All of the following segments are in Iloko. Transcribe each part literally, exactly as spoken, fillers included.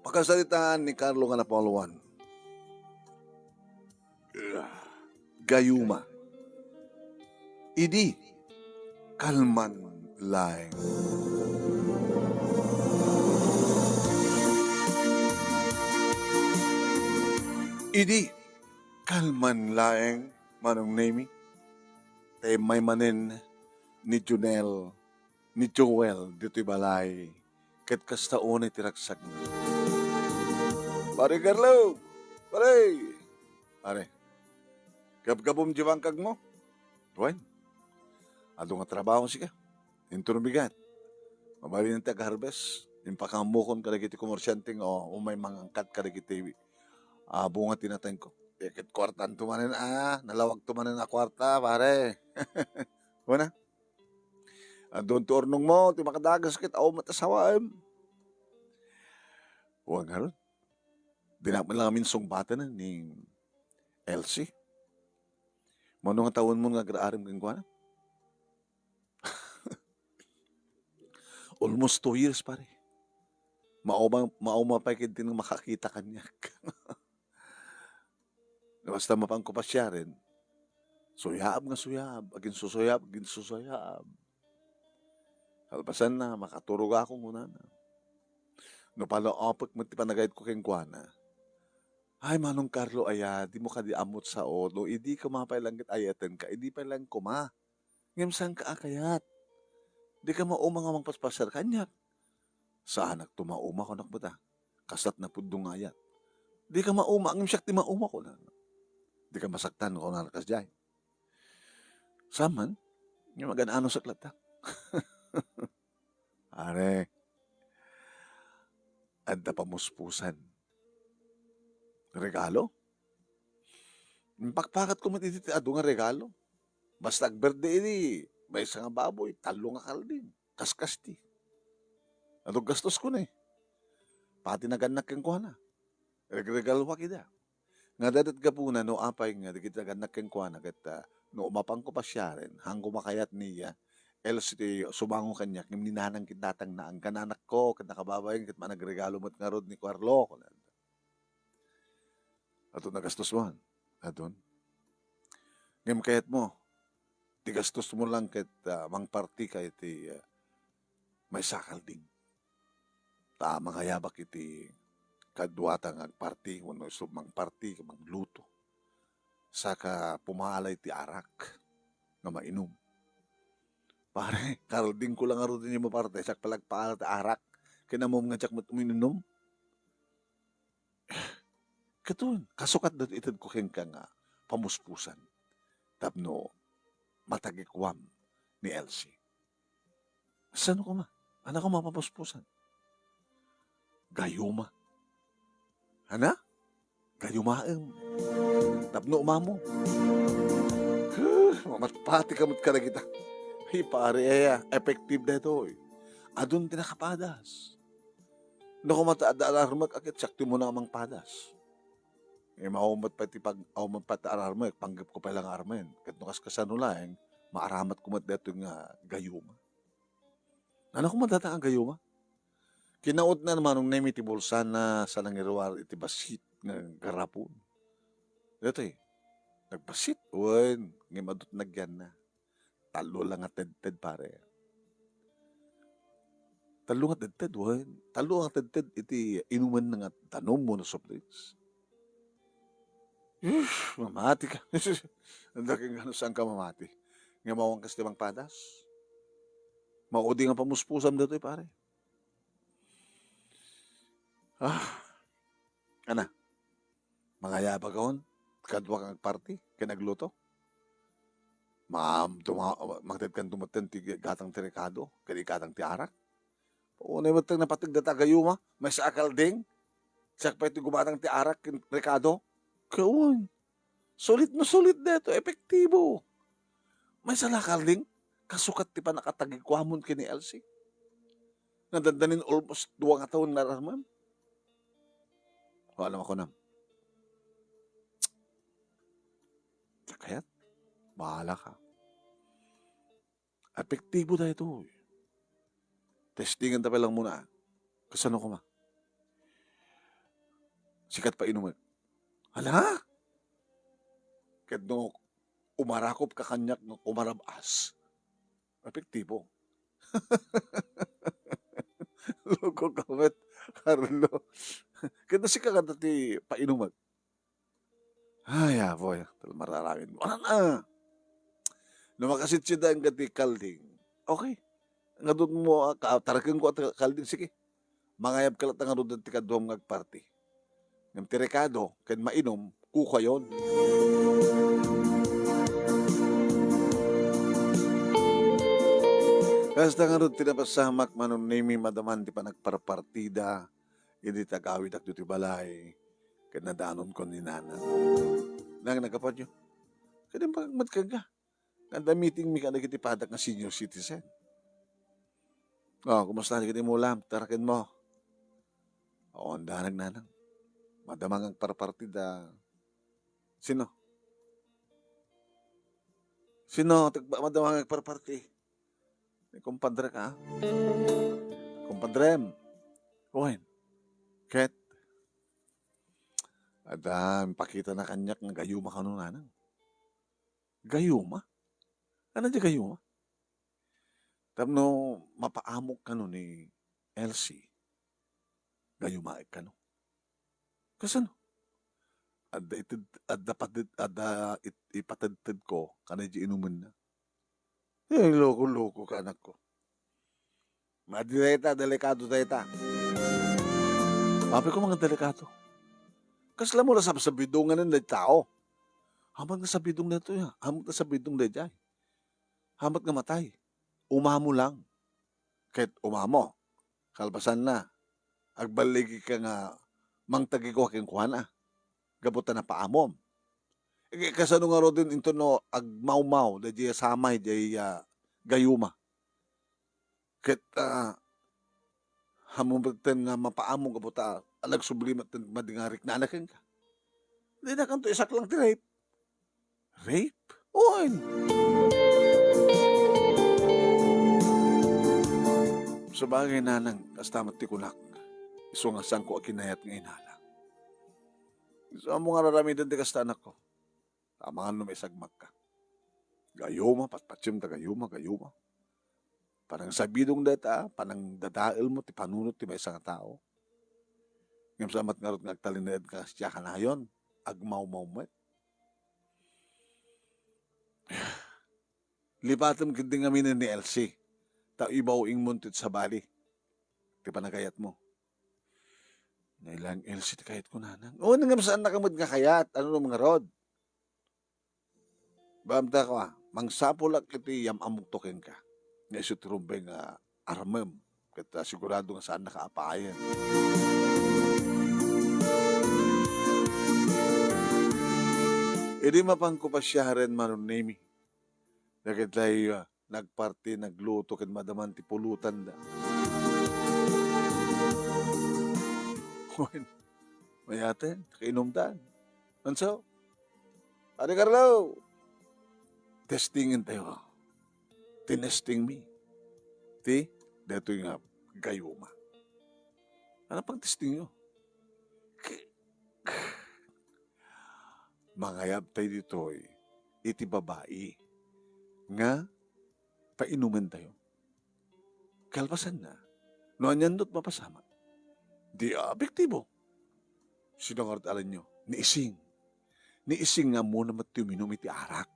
Kasaritaan ni Carlo nga napauluan. Gayuma. Idi kalman laeng. Idi kalman laeng, Manong Nemi, ta immay manen ni Junel, ni Joel, ditoy balay, ket kasta unay ti ragsakna. Pare Carlo! Pare! Pare, gabgabum di bangkagmo? Wen, adu nga trabaho sika. Inton bigat, mabalin ti ag-harvest. Impakaamukon kadagiti komersyante nga umay mangangkat kadagiti, ah, bunga ti natengko. Iket kuartanto manen, ah, nalawagto manen a kuarta, pare. Wen a. Adun ti urnongmo, ti makadagas ket awan met asawaem. Wen ngarud, dinak met lang amin sungbatanen ni Elsie. Mano nga tawenmo nga agraarem kenkuana? Almost two years, pare. Mauma, mauma pay ketdi nga makakita kaniak. Basta mapanko pasiaren, suyaab nga suyaab, aginsusuyaab, aginsusuyaab. Kalpasanna, makaturogakon kunana. No palaupek met ti panagayatko kenkuana, "Ay, Manong Carlo, aya, dimo kadi ammot sao, no idi koma pay lang ket ayatenka, idi pay lang koma. Ngem saanka a kayat. Dika mauma nga mangpaspasiar kaniak." "Saanakto mauma," kunak met a. "Kasta't napudno nga ayat." "Dika mauma, ngem siak ti mauma," kunana. "Dika masaktan," kunana kasdiay. Saan man, ngem agan-anusak latta. Are, adda pamuspusan. Regalo? Impakpakatko met idi ti adu nga regalo. Basta agberde idi, maysa nga baboy, tallo nga kalding, kaskasti. Adu gastosko ne. Pati nagannak kenkuana. Regregaloak ida. Nga dadat gapuna no apay nga dagiti nagannak kenkuana ket, ah, no mapanko pasiaren, haanko makayat ni, ah, Elsie ti sumango kaniak, ngem ni nanang ket tatangna, anggan anakko ket nakababain ket managregalo met ngarud ni Carlo, kunana. Adun a gastos man. Adun. Ngem kayatmo, ti gastosmo lang ket, ah, mangpartika iti, ah, maysa a kalding. Ta mangayabak iti kaduata nga agparti wenno isu mangparti, mangluto. Saka pumaalay ti arak nga mainum. Pare, kaldingko lang ngarud ti maparti, siak pay la agpaala ti arak. Ken ammom nga diak met uminum. Ket wen, kasukat daytoy itedko kenka nga pamuspusan tapno matagikuam ni Elsie. Saan koma? Ania koma a pamuspusan? Gayuma. Ania? Gayumaem. Tapno umamo. Huh, mamatpatika met kadagita. Ay, pare, aya, effective daytoy. Adun ti nakapadas. No koma ta adda alarmek a ket siak ti umuna a mangpadas. Ngem awan met pay ti pag-, awan met pay ti alarmek, panggepko pay la nga armen. Ket no kaskasano laeng, maaramatko met daytoy nga gayuma. Ania koma dayta nga gayuma? Kinautna ni Manong Nemi ti bulsana sa nangiruar iti bassit nga garapon. Daytoy, nagbassit, wen, ngem adu ti nagyanna. Tallo la nga tedted, pare. Tallo nga tedted, wen. Tallo nga tedted iti inumenna nga danum wenno soft drinks. Uff, mamatika. Anda ken nga no saanka mamati. Ngem awan kas ti mangpadas. Maudi nga pamuspusam daytoy, pare. Ah. Ania? Mangayabakon, kaduak nga agparti, ken agluto. Ma-, tuma-, mangtedkan metten ti gatang ti rekado, ken igatang ti arak. Unay metten napateg dayta gayuma, maysa a kalding. Siak pay ti gumatang ti arak ken rekado. Kaun. Sulit no sulit daytoy, epektibo. Maysa la a kalding, kasukat ti pannakatagikuamon ken ni Elsie. Nga dandanin almost dua nga tawen nga ar-armem. O, alam a kunam. Kayat? Bahala ka. Epektibo daytoy. Testingan ta pay lang muna. Kasano koma? Ket painumek. Hala? Ket no umarakop ka kaniak nga kumarab-as, epektibo. Loko ka met, Carlo. Ket no sika kadi ti painumek. Ay, Apo, tal mararamin mo. Ano na? No makasitsida nga ti kalding. Okay. Ngadun mo, ah, ka-, tarakeng ko at kalding, sige. Mangayab ka latta ngarud ti kaduam nga agparti. Ngem ti rekado, ken mainum, kukayon. Kasta ngarud ti napasamak, Manong Nemi, madaman ti panagparpartida, idi tagawidak ditoy balay, ket nadanon ko ni Nanang. Nang nagapadyo. Kadi pagmagkagga. Nanda meeting mi kadagiti padak nga senior citizen. Oh, kumusta dagiti mulam? Taraken mo. Oo, anda nagnanang. Madama nga agparparti da. Sino? Sino? Tagba-, madama nga agparparti. Ni kumpadre ka? Kumpadrem. Wen. Ket. Ada, impakita na kaniak nga gayuma kano nanang. Gayuma? Ano di gayuma? Tapno mapaamok kano ni Elsie, gayumaek kano. Kasano? Adda ited-, adda pated-, adda it-, ipatedted ko, kanay di inumenna. Eh, loko-loko ka, anak ko. Madi dayta, delikado dayta. Apay ko, mga delikado. Kasla mo la sabsabidongan ng tao. Hamat nga sabidong daytoy, ha? Hamat nga sabidong daydiay. Hamat nga matay. Umamo lang. Ket umamo. Kalpasanna, agballigi ka nga mangtagikuwa kenkuana. Gapu ta napaamom. Ket kasano ngaruden inton no agmawmaw daydiay a samay, daydiay a gayuma? Ket, ah, ammom metten nga mapaamom gapu ta nagsubli metten madi nga riknana kenka. Dinakanto isaklang ti rape. Rape? Wen. Sabagay, nanang, kasta met ti kunak. Isu nga saanko a kinayat nga inala. Isu ammo nga ar-aramiden ti kasta, anakko. Amangan no maisagmakka. Gayuma, patpatsem ta gayuma, gayuma. Panangsabidong dayta, panangdadael mo ti panunot ti maysa nga tao. Ngem sa met ngarud nga agtalinaed ka, siak kanayon, agmawmaw met. Lipatem ketdi ngamin ni Elsie, ta ibaw-ingmon ti sabali ti panagayatmo. Nailang Elsie ti kayatko, nanang. O, ngem saannaka met nga kayat. Ano no ngarud? Baamta ko, ah, mangsapulak iti yam-amokto kenka. Nga isu ti rumbeng nga armem. Ket, ah, sigurado nga saannaka a paayen. Idi mapanko pasiaren, Manong Nemi, dagiti, ah, nagparti, nagluto, ken madaman ti pulotanda. Wen, mayaten, kainumdan. Anso? Ate Carlo, testingan tayo. Tinesting mi. Ti, detoy nga gayuma. Ano pang testing nyo? K-, mangayab tayo ditoy iti babai nga painumen tayo. Kalpasanna, no anian met mapasamak, di, ah, epektibo. Sino nga alanyo? Ni Ising. Ni Ising nga ammona met ti uminum iti arak.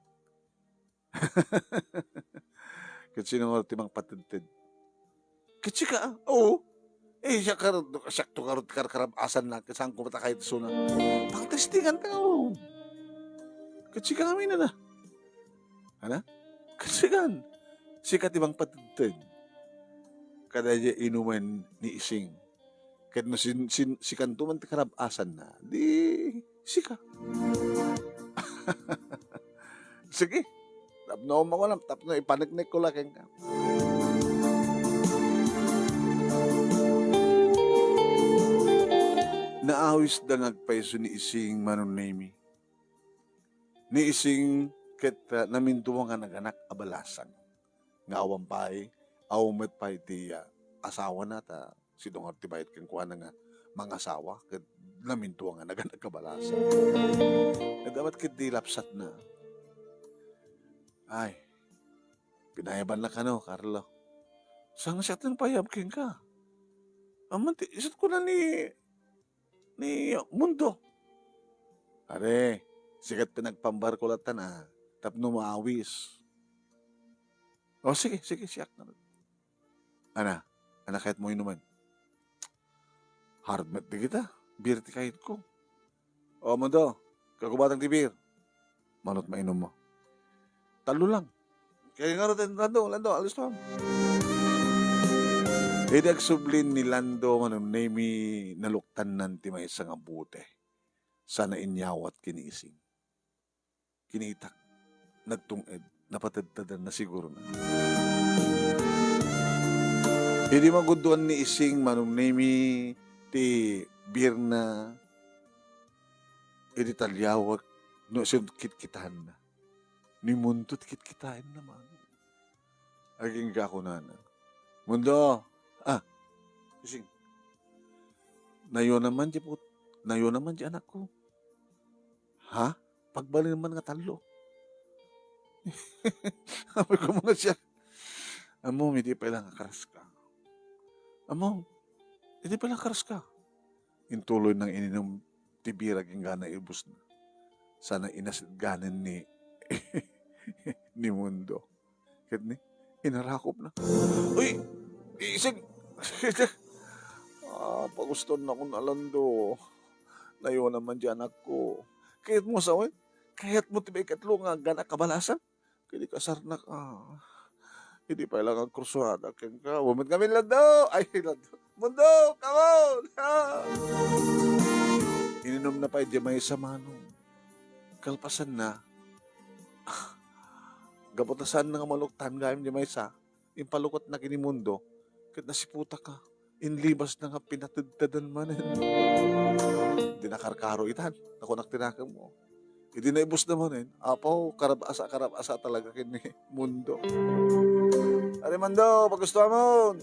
Ket sino nga ti mangpatedted? Ket sika, ah. Oo. Eh, siak ngarud, siak to ngarud karkarab-asanna, ket saanko met a kayat isuna. Pangtestingan ta ngarud. Ket sika ngamin a. Ana? Ket sikan. Sika ti mangpatedted. Kada diay inumen ni Ising. Ket no sin-, sin-, sikanto man ti karab-asanna, di sika. Sige. Tapno makulam, tapno ipaneknek ko la kenka. Naawisda nga agpayso ni Ising, Manong Nemi. Ni Ising ket, ah, naminduma nga naganak a balasang. Nga awan pay, awan met pay ti, ah, asawana ta sino nga ti bayat kenkuana nga mangasawa ket namintuangan a gana kabalasan. Adda met ketdi lapsatna. Ay, pinayabanna kano, Carlo. Saan nga siak ti nagpayab kenka? Amman ti, isut' kuna ni, ni Mundo. Are, sikat ti nagpambarko latan a, tapno maawis. O, sige, sige, siak na. Ana, ana, kayatmo inuman? Hard met dagita. Beer ti kayatko. O, Mundo, kagubatang ti beer. Manot mainummo. Tallo lang. Kaya nga rin, Lando, Lando, alis pa. Idi agsubli ni Lando, Manong Nemi, naluktannan ti maysa nga bote. Sana inyawat ken ni Ising. Kinitak, nagtung-ed, napatedtedanna sigurona. Idi magudduan ni Ising, Manong Nemi, ti birna, idi taliawek, no isu kitkitaenna. Ni Mundo ti kitkitaenna, Manong. Agingga kunana, "Mundo, ah, Ising, nayonan man di put-, nayonan man di anakko." "Ha? Pagbalin man nga tallo?" Sabi ko, "Mga siya, ammom, idi pay lang nga karaska. Ammom, idi pay lang nga karaska." Intuloy nang ininum ti beer agingga naibusna. Sana inasitganen ni, ni Mundo. Ket ni, inarakopna. "Uy, Ising! Ah, pagustuannak, Lando. Nayonan man di anakko. Kayatmo sawen? Kayatmo ti maikatlo nga gana kabalasan?" Ket ikasarnak, ah. Idi pay lang agkursuadak kenka. Wen met ngamin, Lando! Ay, Lando. Mundo, come on! Ah! Ininumna pay di maysa, Manong. Kalpasanna, ah, gapu ta saanna nga maluktan gayam di maysa, impalukotna ken ni Mundo, ket nasiputaka. Inlibasna nga pinatedtedan manen. Di nakarkaro itan, nakunak ti nakemmo. Idi naibusna manen, apaw, karab-asa, karab-asa talaga ken ni Mundo. "Are Mundo, pagustuamon."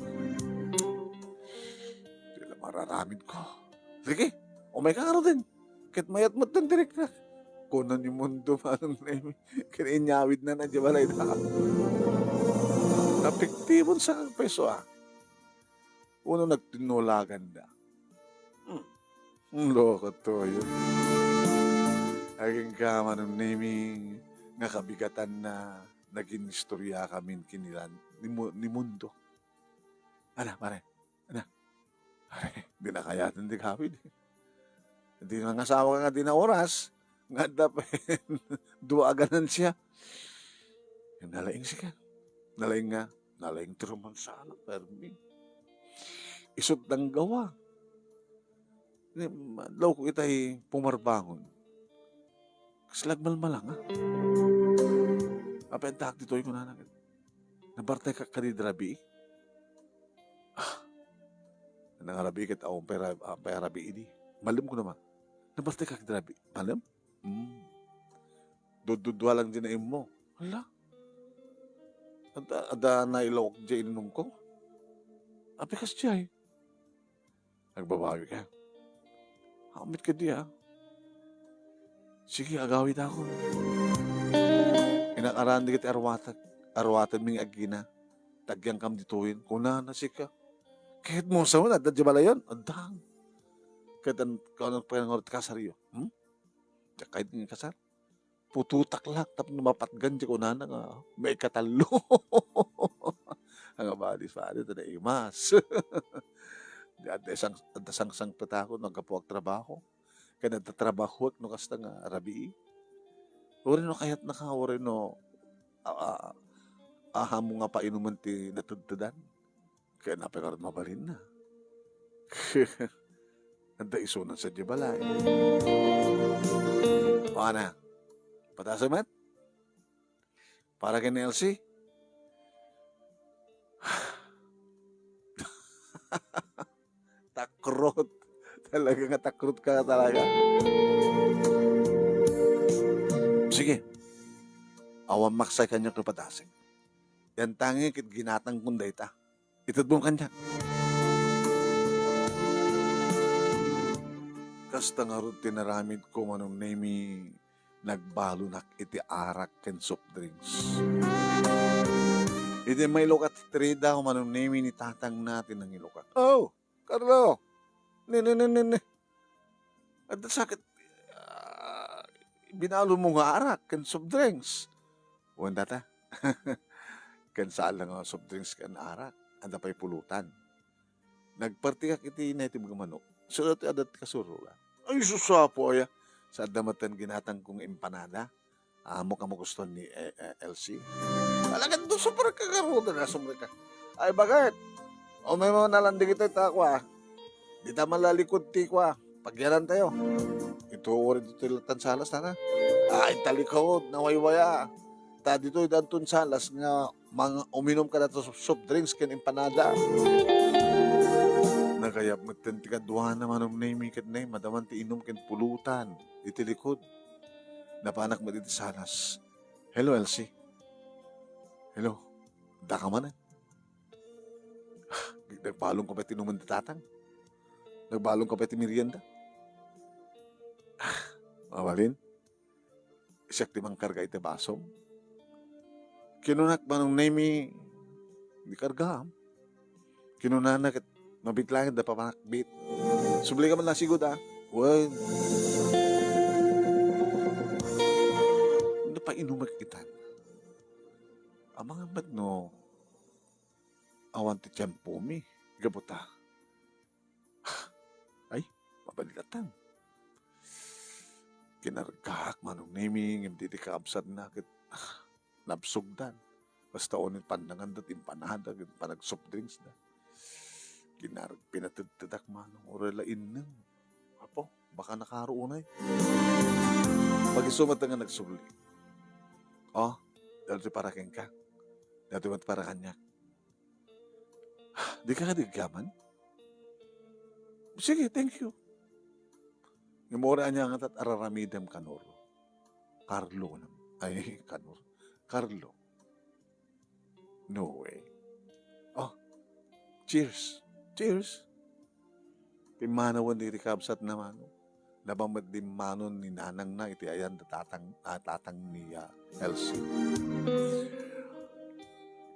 Di la mararamidko. "Sige, umayka ngaruden. Ket mayat met dayta direk na," kuna ni Mundo, Manong Nemi. Ket inyawidna na di balay da. Napiktibon sa peso, ah. Uno nagtinnulaganda. Hmm. Loko toyo. Agingga, Manong Nemi, nga kabigatanna, nagin-istoriakamin ken ni Lan-, ni Mu-, ni Mundo. Ana, pare. Ana. Pare, di na kayaten ti gawid. Di nangasawa ka nga di na oras, nga adda pay dua a ganansya. Nalaing sika. Nalaing nga, nalaing ti romansana, permi. Isut' danggawa. Ni, adlaw ko itay pumarbangon. Kasla agmalmalanga. Apay, addaak ditoy, kunana ket. Nabartay ka kadi da rabii? Ah, nangarabii ket awan pay ra-, awan pay a rabii idi. Malem ko naman. Nabartay ka kadi rabii? Malem? Hmm. Dududua lang di naimmo. Hala. Adda, adda nailawak di ininumko. Apay kasdiay? Agbabawi ka. Ammit kadi, ah. Sige, agawidakon. Inak-aran dagiti arwatak, arwatenmi nga agina. Tagyangkam ditoyen. Kunana sika. Kayatmo sawen, adda di balayon? Adda. Ket an-, kaano pay nga kasaryo? Hmm? Diak kayat nga kasar? Putotak laeng tapno mapatgan ti kunana nga maikatallo. Nga badi-badi ta naimas. Di adda sang-, adda sangsangpetakon no aggapu agtrabaho. Ken adda trabahoek no kasta nga rabii. Uray no kayatnaka, uray no, a-, a-, ahammo nga painumen ti natedtedan. Ket napay ngarud mabalinna? Adda isuna sadiay balay. O, ana, patasem met? Para ken ni Elsie? Takrot. Talaga nga takrot ka talaga. Sige. Awan maksay kaniak no patasek. Yan tangi ket ginatangkon dayta. Itedmo kaniak. Kasta ngarud ti naramidko, Manong Nemi, nagbalonak iti arak ken soft drinks. Idi mailukat ti Rida, Manong Nemi, ni tatangna ti nangilukak. "Oh, Carlo! Ne, ne, ne, ne, ne. Adda sakit, ah, binalonmo nga arak ken soft drinks." Wen, tata. Ken saan la nga soft drinks ken arak. Adda pay pulutan. Nagpartikak iti naitib nga manok. Isuda ti adda ti kasurrogan. Ay, sus, apo, aya. Sa adda met ti ginatangko nga empanada. Ammok a magustuhan ni, eh, eh, Elsie. Talaga, do, sobra ka, karuda na, sobra ka. Ay, bakit? O, may mga nalandig ito, ita, kwa. Dita malalikod ti, kwa. Pagyanan tayo. Ito, uri dito yung latan salas, tana. Ay, talikod, nawaywaya. Ta ditoy danton salas nga mga uminum kada to soft drinks ken empanada. Nagayab metten ti kaduana, Manong Nemi, ket ne, madaman ti inum ken pulutan iti likod. Napanak met iti salas. "Hello, Elsie." "Hello. Daka manen?" "Nagbalon ka pay ti inuman ti tatang? Nagbalon ka pay ti merienda?" "Mabalin? Siak ti mangkarga iti basom." Kinunak, "Manong Nemi, di kargaam." Kinunana ket mabit langit da papanakbit. "Subli ka man la sigud, a." Wen. Napainumek itan. Amangan met no awan ti tiempomi, gapu ta. Ay, mabalin latta. Kinargaak, Manong Nemi, ngem dita kaabsatna ket, ah, nabsogdan. Basta unay pannanganda ti empanada ket panag-soft drinks da. Kinar-, pinatedtedak, Manong, uray la innem. Apo, baka nakaro unay. Pag-isu met nga nagsubli. "Oh, daytoy para kenka. Daytoy met para kaniak." "Dika kadi agyaman?" "Sige, thank you." Ngem uray ania nga tat araramidem, Kanor? "Carlo," kunam. Ay, Kanor. "Carlo." No way. Oh, cheers. Cheers. Pimmanawen dagiti kabsatna, Manong. Laban met dimmanon ni nanangna iti ayan da tatang, ah, tatang ni, ah, Elsie.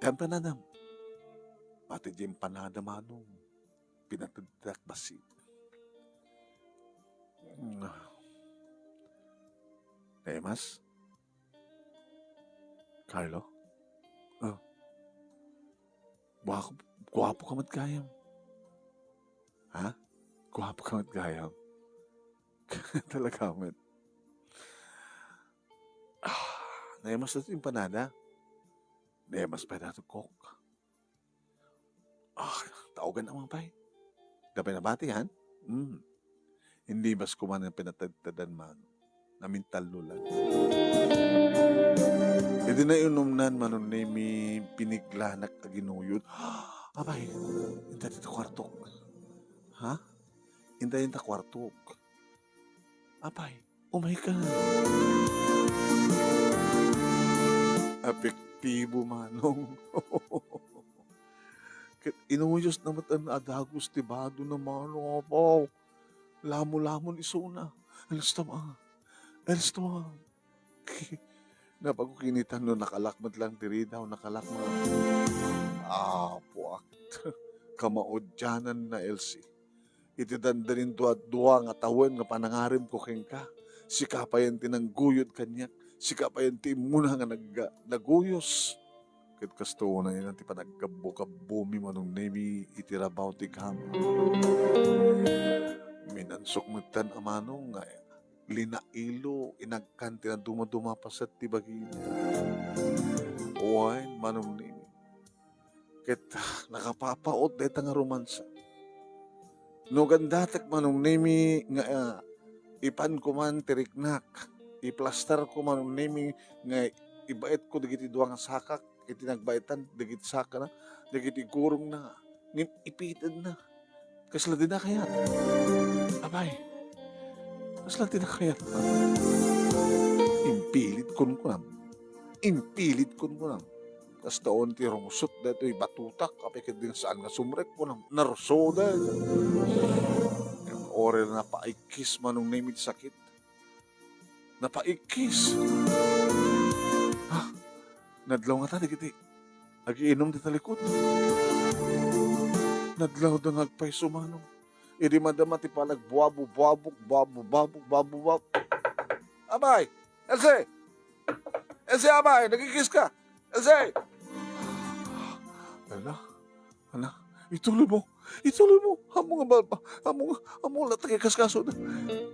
Ti empanadam. Pati di empanada, Manong. Pinateddak bassit. Mm. Naimas? Carlo? Oh. Guapo, guapo ka met gayam. Ha? Guapo ka met gayam. Talaga met. Ah, naimas na ti empanada. Naimas pay dato Coke. Ah, taugan a mapay. Dapay nabati, han? Hmm. Hindi mas kuman ang pinatagtadan, Manong. Namintallo lang. Idi nainumnan, Manong Nemi, piniglaanak a ginuyod. Apay, inta dita kuartok. Ha? Inta, inta kuartok. Apay, oh my God. Epektibo, Manong. Ket inuyos na met a dagus ti bado na, Manong, apo. Lamo-lamon isuna. Elstama. Elstama. Napagukinitan no nakalak met lang diri daw, nakalak met. Apo, ak-, kamaudianan na, Elsie. Iti dandanin dua-dua nga tawen nga panangarimko kenka, sika payen ti nangguyod kaniak, sika payen ti immuna nga nagga-, naguyos. Ket kastoy unay ti panaggabbo-gabbomi, Manong Nemi, iti rabaw ti kama. Minansok metten a Manong nga linailo, inagkan ti naduma-duma paset ti bagina. Wen, Manong Nemi. Ket, ah, nakapapaut dayta nga romansa. No gandatek, Manong Nemi, nga, ah, ipanko man ti riknak, iplastarko, Manong Nemi, nga ibaetko dagiti dua nga sakak, iti nagbaetan, dagiti sakana, dagiti gurongna, ngem ipitedna. Kasla dina kayat. Apay, kasla dina kayat. Impilit kunkunam. Impilit kunkunam. Kasta on ti rungsot daytoy batutak, apay ket din saan nga sumrek, kunam, narsodan. Uray la napaikkis Manong Nemi ti sakit. Napaikkis. Ah, nadlaw ngata dagiti agiinum ti talikod. Nadlawda nga agpayso, Manong. Idi madama ti panagbuabu-buabok, buabu-buabok, buabu-buabok. Abay! Elsie! Elsie, abay! Nagikis ka! Elsie! Ala, ala, ituloy mo. Ituloy mo. Amo nga ba, ba, amo nga, amo nga, takay kaskaso na.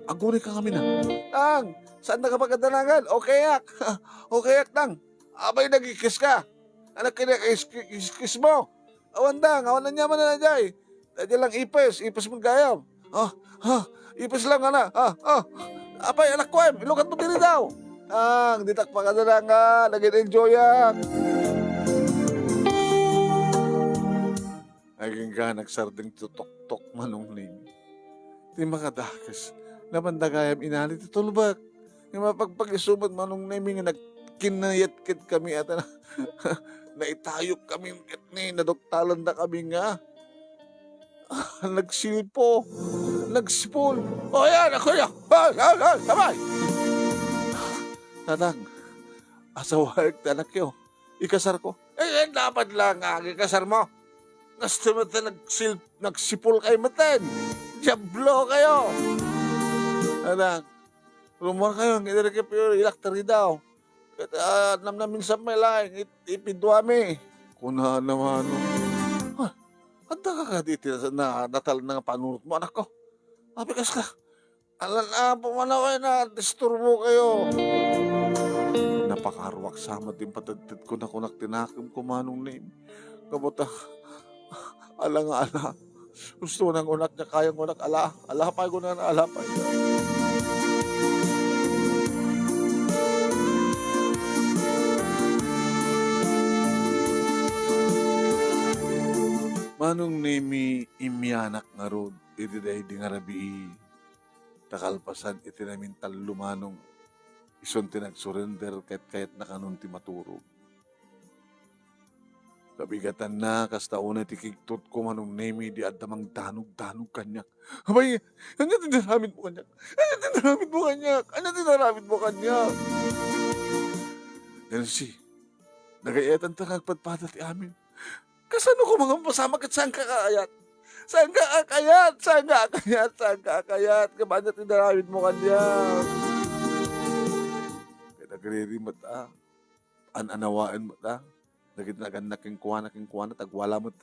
Agunay ka ngamin, ah. Tang, saan na ka pagkadalangan? Okay, ak. Okay, ak, Tang. Abay, nagikis ka. Anak, kaya iskis mo. Awan, Tang, awan na niya man na, jay. Daydi lang ipis, ipis mo gayam. Ah, ah, ipis lang, ana. Ah, ah. Apay, anak ko, em, ilukat mo diri daw. Ang, ditak pakadala nga, naging enjoy ang. Agingga, nagsardeng tutoktok Manong Nemi. Ti makadakes, napan dagayam inali ti tulbek. Nga mapagpag-isu met Manong Nemi nga nagkinayat ket kami ata na, naitayok kami ket ni naduktalan da kami nga nagsilpo, nagsipol. O, yan, ako yan. Ay, ay, ay, sabay! Tatang, asawaek ti anakyo. Ikasar ko. Eh, eh, dapat lang nga ikasar mo. Kasta met nagsil-, nagsipol kay meten. Diablo kayo. Anak, rumor kayo, ang ina kayo, ilak tari daw. Ket, ah, namnamin sa may laing, it-, ipiduami. Kuna naman, oh. Ah, anda ka kadi iti na, natal na nga panunot mo, anak ko? Apikas ka. Alan, ah, pumanaw kayo na, disturbo kayo. Napakaruak sa met din patagtad ko na kunak tinakim ko Manong Nemi. Kabuta, ala nga ala. Gusto nang unak niya, kayang unak, ala. Alapay ko na, alapay. Manong Nemi, imyanak ngarud, iti daydi nga rabii. Ta kalpasan iti namintallo Manong, isun ti nagsurrender ket kayatna kanon ti maturog. Kabigatanna, kasta unay ti kigtot ko Manong Nemi, di adda mangdanog-danog kaniak. Abay, ania ti naramid mo kaniak? Ania ti naramid mo kaniak? Ania ti naramid mo kaniak? Elsie, nagayetan ta nga agpadpada ti amin. Kasano ko nga mapasamak ket saan ka kayat? Saan ka kayat? Saan ka kayat? Saan ka kayat? Kabaanya ti naramid mo kaniak. Ket agriri met, ah. An-anawaen met, ah. Dagiti nagannak kenkuana, kenkuana, tagwala met.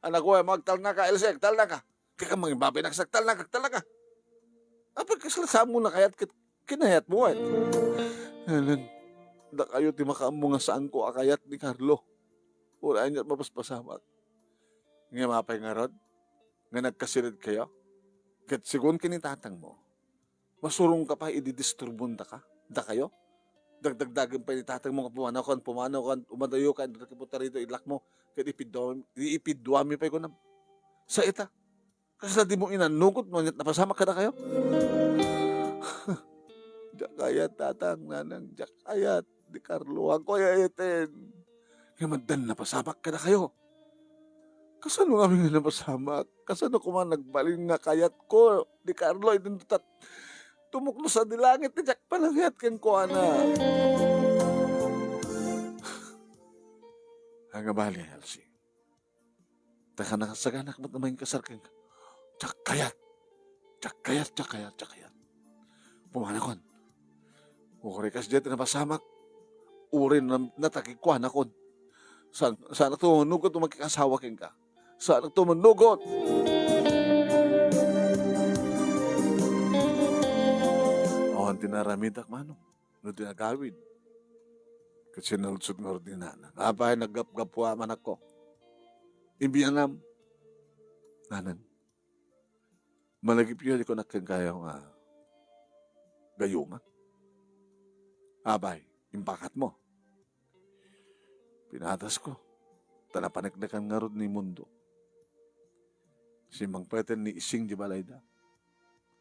Anak ko, eh, magtalna ka, Elsie, agtalna ka. Di ka mangibabain, agtalna ka, agtalna ka. Apay, kasla saan mo nakayat ket kinayat mo, eh. Alan, dakayo ti makaammo nga saanko a kayat ni Carlo. Uray aniat mapaspasamak. Ngem apay ngarud nga nagkasired kayo? Ket segun ken ni tatang mo, masurong ka pay idi disturbon daka, dakayo? Dagdagdagen pay ni tatang mo nga pumanaw kan, pumanaw kan, umadayo kan, dagiti putarida, ilak mo, ket ipidua-, ipiduami pay kunam. Sa ita, kasla di mo inanugot no aniat napasamak kadakayo? Diak kayat, tatang, nanang, diak kayat. Ni Carlo, agko ay ayaten. Ngem addan napasamak kadakayo. Kasano ngamin nga napasamak? Kasano koma nagbalin nga kayatko ni Carlo? Idin tat-, tumuknos a di langit ti diak panangayat kenkuana. Ania bali, Elsie? Ta kasaganak met a mangikasar kenka. Diak kayat. Diak kayat, diak kayat, diak kayat. Pumanakon. Uray kasdiay ti napasamak. Uray na, natagikuanakon. Saan, saanak to manugot no makikasawa kenka. Saanak to manugot. Awan ti naramidak, Manong. No ti agawid. Ket sinaludsod ngarud ni nanang. Apay, naggapgapuam, anakko? Ibianam. Nanang, malagipyo ti kunak kenkayo nga gayuma. Apay, impakat mo. Pinatasko. Ta napaneknekan ngarud ni Mundo. Simmangpeten ni Ising di balayda.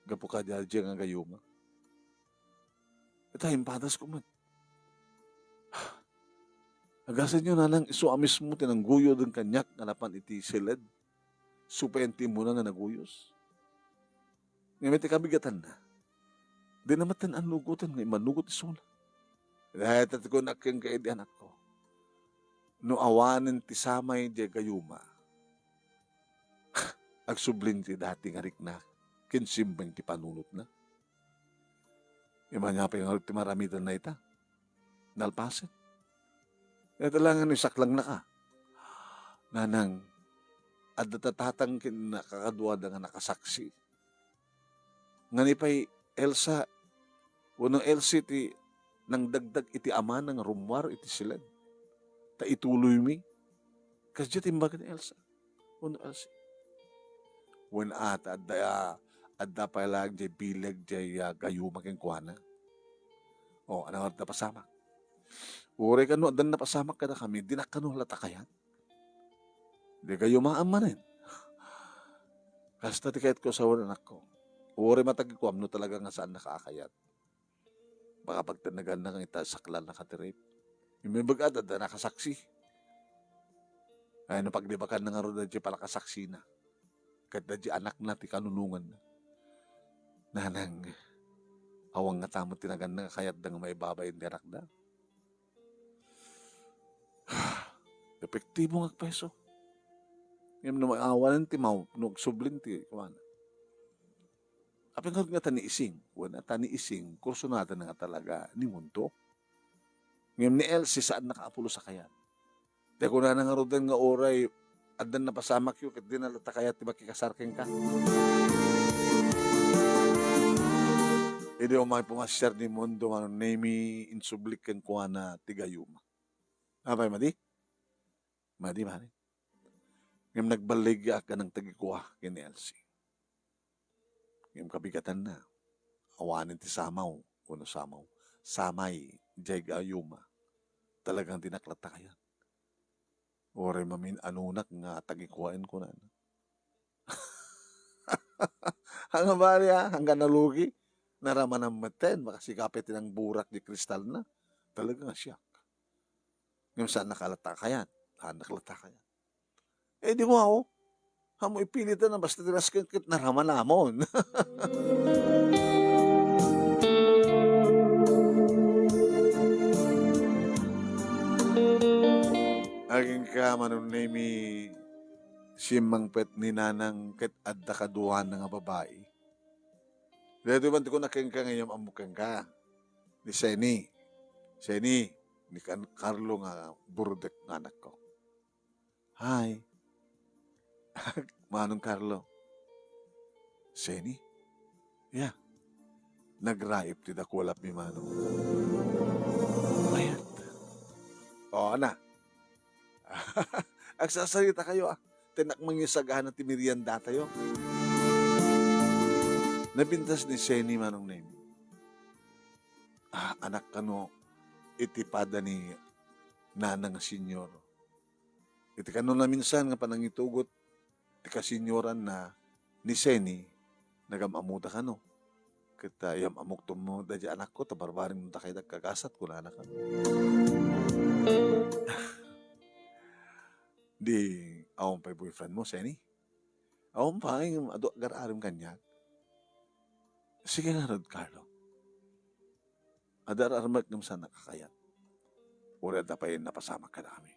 Gapu kadi a diay nga gayuma. Ita, impatasko met. Agasenyo, nanang, isu a mismo ti nangguyoden kaniak nga napan iti siled. Isu pay ti immuna nga naguyos. Ngem iti kabigatanna, dina met annugoten nga immanugot isuna. Dayta ti kunak kenka idi, anakko. No awanen ti samay diay gayuma, agsublin ti dati nga rikna ken simbeng ti panunotna. Iman nga pay ngarud ti maramidanna ita. Nalpasen. Ita la nga no isaklangnaka. Nanang, adda tatang ken kakaduada nga nakasaksi. Ngani pay, Elsa, wenno Elsie ti nangdagdag iti amana nga rummuar iti siled. Ta ituloymi. Kasdiay ti imbaga ni Elsa. Wenno Elsie. Wen a, ta adda, adda pay laeng diay bileg diay, ah, gayuma kenkuana. O, ania ngarud napasamak? Uray kano adda napasamak kadakami, dinak kano la ta kayat? Di gayumaam manen. Kasta ti kayatko a sawen, anakko. Uray matagikuam no talaga nga saannaka a kayat. Baka pagtenneganna nga ita saklannaka ti rape. Imbag-at adda nakasaksi. Ay, no paglibakanna ngarud daydiay palakasaksina. Ket daydiay anakna ti kanunonganna. Nanang, awan ngata met ti naganna nga kayatda nga maibabain ti anakda. Epektibo nga agpayso. Ngem no maawanen ti maw-, no agsublin ti kuana. Apay ngarud ngata ni Ising? Wen, ta ni Ising, kursunada na nga talaga ni Mundo. Ngem ni Elsie, saan nakaapulos a kayat. Ti kunana ngaruden nga uray addan napasamakyo ket dina la ta kayat ti makikasar kenka. Idi umay pumasiar ni Mundo, Manong Nemy, insublik kenkuana ti gayuma. Apay, madi? Madi, madi. Ngem nagballigak a nangtagikua ken ni Elsie. Ngem kabigatanna, awanen ti samaw, wenno samaw, samay, diay gayuma. Talagang dinak la ta kayat. Uray mamin-anunak nga tagikuaen, kunana. Ania bali, a, ania nalugi? Naramanam metten, makasika pay ti nangburak diay kristalna. Talaga nga siak. Ngem saannaka la ta kayat. Saannak la ta kayat. Eh, di mo ako. Amo ipilitan na basta ti nasken ket naramanamon. Agingga, Manong Nemy, simmangpet ni Nanang ket adda kaduana nga babai. Daytoy man ti kunak kenka nga iyammok kenka. Ni Seni. Seni, ni Kan-, Carlo nga burdek nga anakko. Hi. Manong Carlo. Seni? Yeah. Nagraip ti dakualapmi, Manong. Mayat. O, ana. Agsasarita kayo, a. Ti nak mangisagana ti meriendatayo. Napintas ni Seni, Manong Nemy. Ah, anak kano iti pada ni Nanang a senior. Iti kano naminsan nga panangitugot ti kasenioranna ni Seni, nagam-amoda kano. Ket, ah, iyam-amokto met daydiay anakko, ta barbareng no dakay dagkagasat, kunana kano. Di, awan pay boyfriend mo, Seni? Awan pay, adu agar-aram kaniak. Sige ngarud, Carlo. Adda ar-armek ngem saannak a kayat. Uray adda pay napasamak kadakami.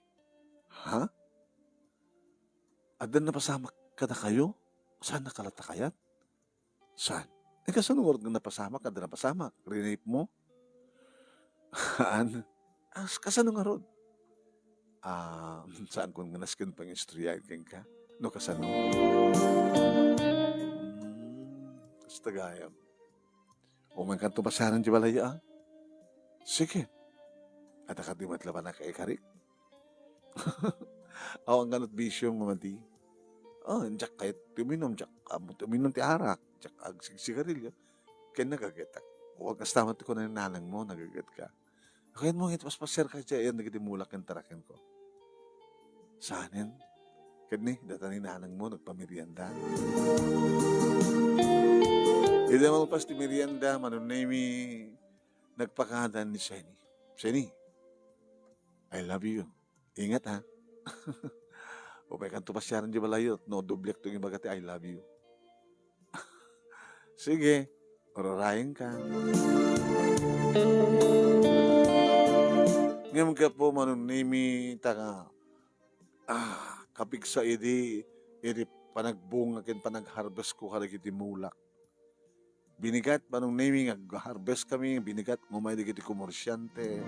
Ha? Adda napasamak kadakayo? Saannak la ta kayat? Saan? Eh, kasano ngarud nga napasamak? Adda napasamak? Rinape mo? Haan? As, kasano ngarud? Ah, saankon nga nasken pangistoryaen kenka? No kasano? Hmm, kasta gayam. Umaykanto pasiaren ti balay, a? Sige. Adda kadi met laeng a kaikarik? Awan kano ti bisio nga madi. O, diak kayat ti uminum, diak ammo ti uminum ti arak, diak agsigsigarilio. Ken nagagetak. Wen kasta met ti kuna ni nanangmo, nagagetka. Kayatmo nga ipaspasiarka idiay ayan dagiti mulak ken tarakenko. Saanen? Ket ni, dayta ni nanangmo nagpamerienda. Idi malpas ti merienda, Manong Nemy, nagpakaada ni Seni. Seni, I love you. Ingat, ha? Umaykanto pasiaren idiay balayyo, no, doblekto nga ibaga ti I love you. Sige, urarayenka. Ngem gapu, Manong Nemi, ta nga, ah, kapigsa idi, idi panagbunga ken panag-harvest ko kadagiti mulak. Binigat, Manong Nemi, nga ag-harvest kami, binigat nga umay dagiti komersyante.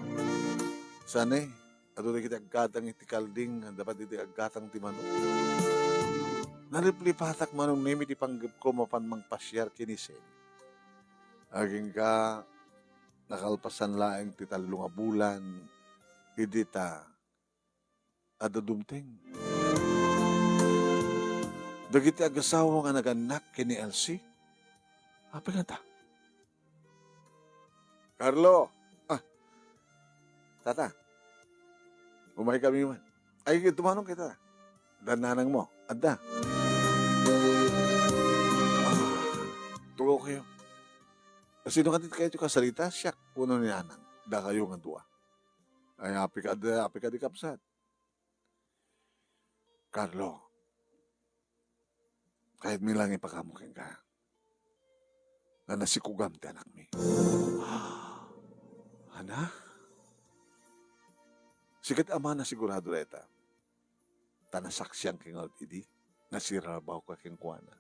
Saan, eh? Adu dagiti aggatang iti kalding, dapat iti aggatang ti manok. Naliplipatak, Manong Nemi, ti panggepko mapan mangpasiar ken ni Seni. Agingga, nakalpasan laeng ti tallo nga bulan, idi ta adda dumteng. Dagiti agasawa nga nagannak ken ni Elsie, apay ngata? Carlo! Ah, tata, umay kami man. Ay, tumanong kita. Adda nanang mo. Adda. Ah, tugaw kayo. Sino ka dito kayo kasarita? Siak, kuno ni nanang. Da kayo nga dua. Ay, api ka, api ka di kapsat. Carlo, kayatmi lang ipakamo kenka nga nasikugam ti anakmi. Ana? Sikat ama, nasigurado dayta. Ta nasaksian ka ngarud idi nga sirarbaw ka kenkuana.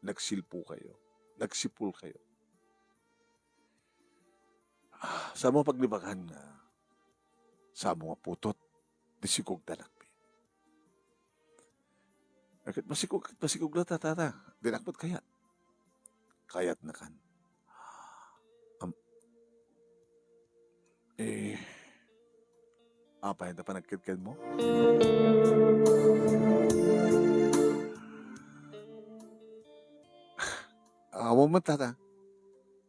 Nagsilpo kayo. Nagsipul kayo. Ah, saan mo pagnibangan nga saan mo nga putot ti sikog ti anakmi? Ket masikog, ket masikog la, tata, ta dinak met kayat. Kayatnakan. Am-, eh, apay ta panagkedkedmo? Awan met, tata.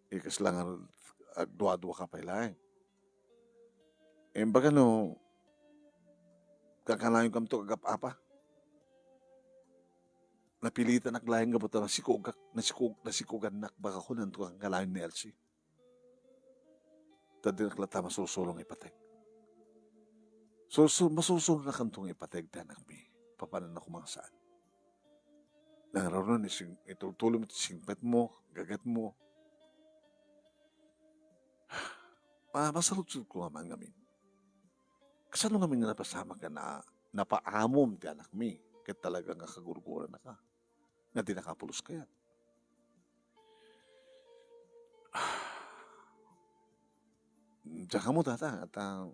Ikas lang agduadua ka pay laeng. Imbaga no, kakanayonkamto agap-apa. Napilitanak laeng gapu ta nasikogak, nasikog-, nasikogannak, baka kunanto kankanayon ni Elsie. Ta dinak latta masursurong ipateg. Sursu-, masursuronakanto nga ipateg ti anakmi. Papananna koma nga saan. Nangruna ni sing-, itultulom ti singpetmo, gagatmo. Ma-, masarudsodko nga man ngamin. Kasano ngamin nga napasamak nga na-, napaamom ti anakmi ket talaga nga kagurgurannaka nga dinaka pulos kayat? Diak ammo, tata, ta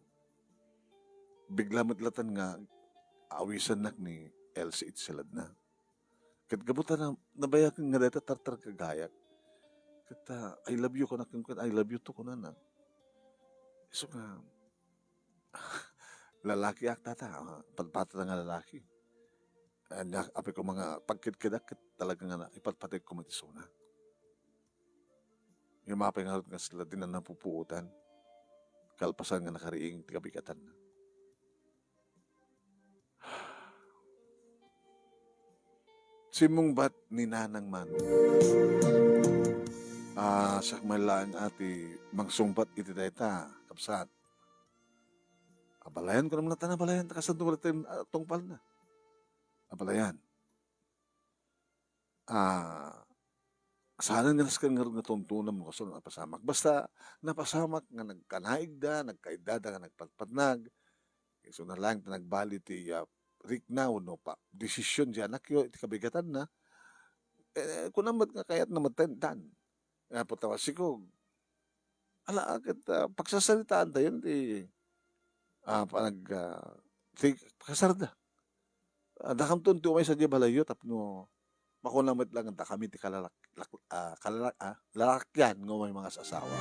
bigla met latta nga awisannak ni Elsie iti saladna. Ket gapu ta na-, nabayagen nga dayta tartarkagayak. Ket, ah, "I love you," kunak kenkuana, "I love you too," kunana. Isu nga, lalakiak, tata, ah, patpatada nga lalaki. Ania, apay koma nga pagkedkedak ket talaga nga na-, ipatpategko met isuna. Ngem apay ngarud nga sila dinan napupuotan, kalpasan nga nakariing ti kabigatanna? Simmungbat ni Nanang Mano. Ah, siak man laeng a ti mangsungbat iti dayta, kabsat. Abalayan ko naman ta nabalayan, ta kasano wala tayo, ah, tungpalna? Abalayan. Ah, saan nga nasken ngarud nga tuntunem no kasano napasamak. Basta napasamak nga nagkanaigda, nagkaiddada nga nagpatpatnag. Isuna laeng ta nagbali ti, ah, rikna wenno pa-, desisyon ti anakyo iti kabigatanna. Eh, kunam met nga kayatna met ten-, tan. Nga putawasikog. Ala, ket, ah, pagsasaritaantayon ti, ah, panag-, ah, ti kasarda. Ah, dakamton ti umay sadiay balayyo tapno makuna met laeng dakami ti kalalak-, lak-, ah, kalalak-, ah, lalakian nga umay mangas-asawa.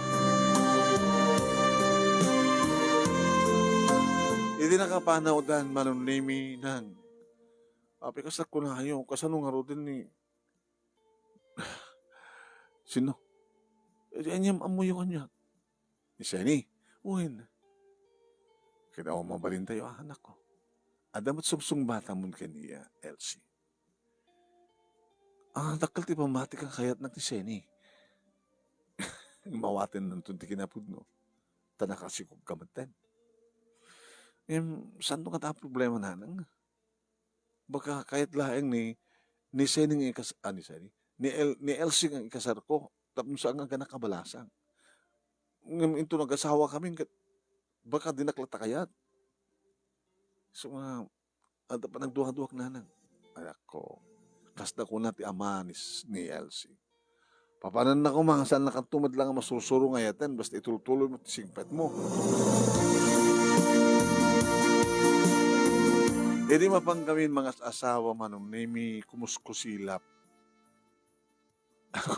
Idi nakapanawdan, Manong Nemi, nang, apay kasta kunayo, kasano ngaruden ni Sino? Eh, di aniam ammoyo kaniak? Ni Seni? Wen. Ket awan mabalintayo, anakko. Adda met sungsungbatamon ken ni, ah, Elsie. Ah, dakkel ti pammatik a kayatnak ni Seni. Mawatennanton ti kinapudno. Ta nakasikogka metten. Ngem, saanto ngata a problema, nanang? Baka kayat laeng ni, ni Seni nga ikas-, ah, ni Seni, ni El-, ni Elsie nga ikasarko, tapno saan nga agganak a balasang. Ngem inton nagasawa kami, ket baka dinak la ta kayat. So, nga, adda panagduaduak, nanang. Ay, ako, kasda kuna ti ama ni s-, ni Elsie. Papananna koma, saanna kanto met la nga masursuro nga ayaten, basta itultuloy mo ti singpet mo. Idi mapan kami mangas-asawa, Manong Nemi, kumuskusilap.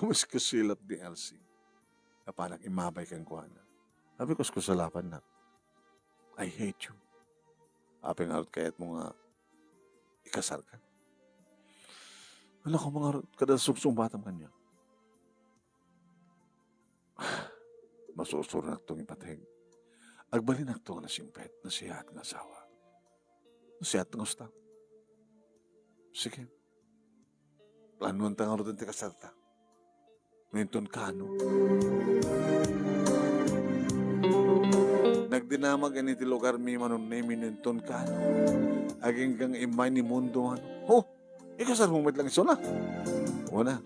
Kumuskusilap ni Elsie. Apanak immabay kenkuana. Sabi, "Kuskusalapannak. I hate you. Apay ngarud kayatmo nga ikasarka?" Ala, koma ngarud, kada sungsungbatam kaniak. Masursurnakto nga ipateg. Agbalinakto nga nasingpet, nasiyaat nga asawa. Nasiyaat nga usta. Sige. Planuanta ngarud ti kasarta. No inton kaano. Nagdinamag iti lugarmi, Manong Nemi, no inton kaano. Aginggang immay ni Mundo, Manong. Oh, ikasarmo met lang isuna. Wana.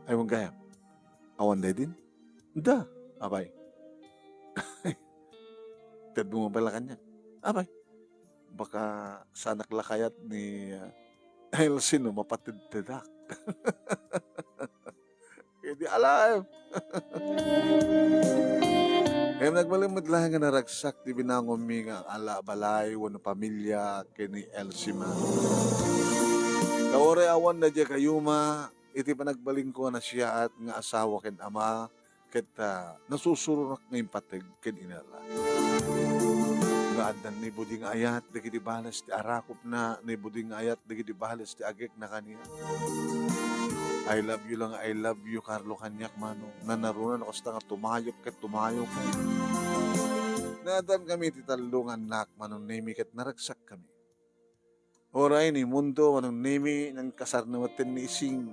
Ay, manggayam. Awan daydi? Da, apay. Tedmo man pala kaniak. Apay. Baka saanak la kayat ni, ah, Elsie no mapatedtedak. Idi alive. Ngem nagbalin met laeng nga naragsak ti binangonmi nga ala balay wenno pamilia ken ni Elsie man. Ta uray awan daydiay gayuma, iti panagbalinko nga nasiyaat nga asawa ken ama, ket, ah, nasusuronak nga impateg ken inala. Nga addan naibudi nga ayat dagiti bales ti arakupna, naibudi nga ayat dagiti bales ti agekna kaniak. "I love you lang, I love you, Carlo," kaniak, Manong. Nanaruna no kasta nga tumayok ket tumayok. Naaddan kami ti tallo nga annak, Manong Nemi, ket naragsak kami. Uray ni Mundo, Manong Nemi, nangkasarna metten ni Ising.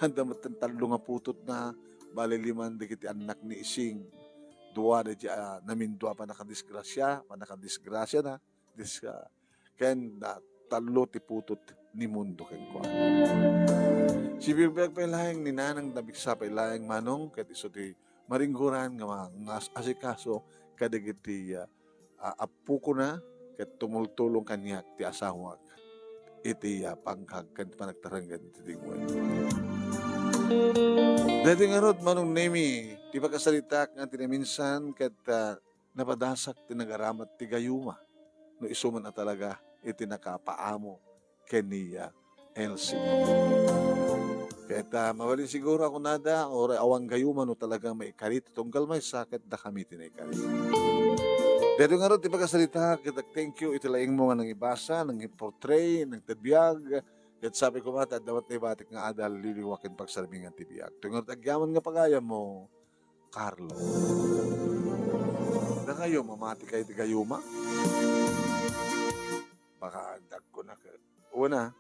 Adda metten tallo nga putotna, bali liman dagiti annak ni Ising. Dua da di, ah, namindua pannakadisgrasia, pannakadisgrasiana, dis-, ah, ken, ah, tallo ti putot ni Mundo kenkuana. Sibibiag pay laeng ni Nanang, nabiksa pay laeng, Manong, ket isu ti maringguran nga ma-, nga as-, asikaso kadagiti, ah, ah, appokona ket tumultulong kaniak ti asawak iti, ah, pangkag ken panagtarenggen iti dingwen. Daytoy ngarud, Manong Nemi, ti pakasaritaak nga ti naminsan ket, ah, napadasak ti nagaramat ti gayuma no isu man a talaga iti nakapaamo ken ni, ah, Elsie. Ket, ah, mabalin siguro a kunada, uray awan gayuma no talaga maikari ti tunggal maysa ket dakami ti naikari. Daytoy ngarud ti pakasarita, ket ag-thank you iti laingmo nga nangibasa, nangiportray, nangted biag, ket sabi koma ta adda met naibatik nga adal, liliwa ken pagsarmingan ti biag. Daytoy ngarud agyaman nga pagayammo, Carlo. Dakayo, mamati kayo ti gayuma? Baka agdagko na ka. Una,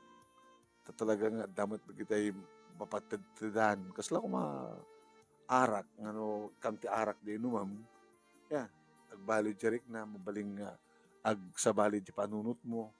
ta talaga nga adda met dagiti mapatedtedan. Kasla koma arak, nga no, kam ti arak di inumem, ya, agbaliw ti rikna, mabalin nga agsabali ti panunotmo.